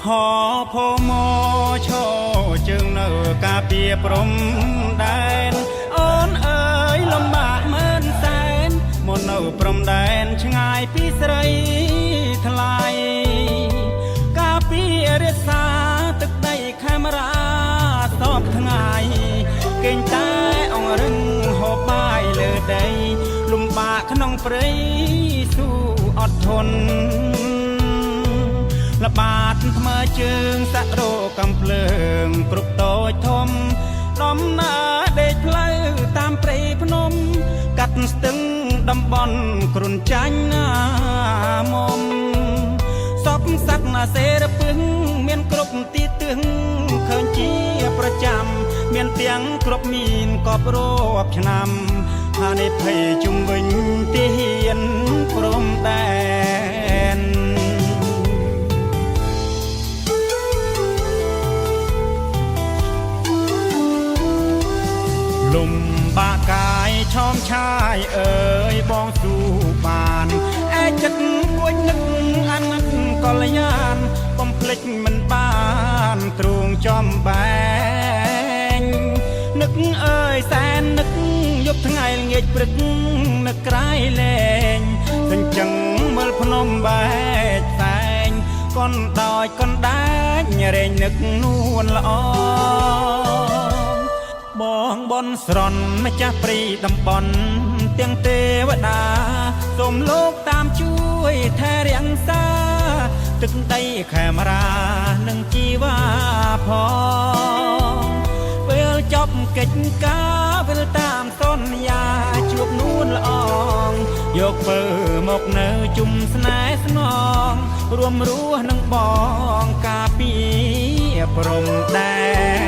ហផមឈជើងនៅការពារព្រំដែនអូនអើយលំបាកមែនសែនមកនៅព្រំដែនឆ្ងាយពីស្រីថ្លៃការពាររក្សាទឹកដីខេមរាសពថ្ងៃគេងតែអង្រឹងហូបបាយលើដីលំបាកក្នុងព្រៃស៊ូអត់ធន់ លបាតថ្មើរជើងសាក់រោកំភ្លើងគ្រប់តូចធំដំណើរដេកផ្លូវតាមព្រៃភ្នំ កាត់ស្ទឹងតំបន់គ្រុនចាញ់ណាមុំសពសត្វណាសេរពឹងមានគ្រប់ទីទិសឃើញជាប្រចាំ មានទាំងគ្រប់មានកប់រាប់ឆ្នាំហានិភ័យជុំវិញទីហ៊ានព្រំដែន លំបាកកាយឆោមឆាយអើយបងស៊ូបានឯចិត្តគួចនឹកអាណិតកល្យានកុំភ្លេចមិនបានទ្រូងចំបែងនឹកអើយសែននឹកយប់ថ្ងៃល្ងាចព្រឹកនឹកក្រៃលែងសញ្ជឹងមើលភ្នំបែកផ្សែងកនដោយកណ្ដាចរែងនឹកនួនល្អ បងបនស្រន់ម្ចាស់ព្រៃតំបន់ទាំងទេវតាសូមលោកតាមជួយថែរក្សាទឹកដីខេមរានិងជីវ៉ាផងពេលចប់កិច្ចការវិលតាមសន្យាជួបនួនល្អងយកពើមកនៅជុំស្នេហ៍ស្នងរួមរស់នឹងបងការពារព្រំដែ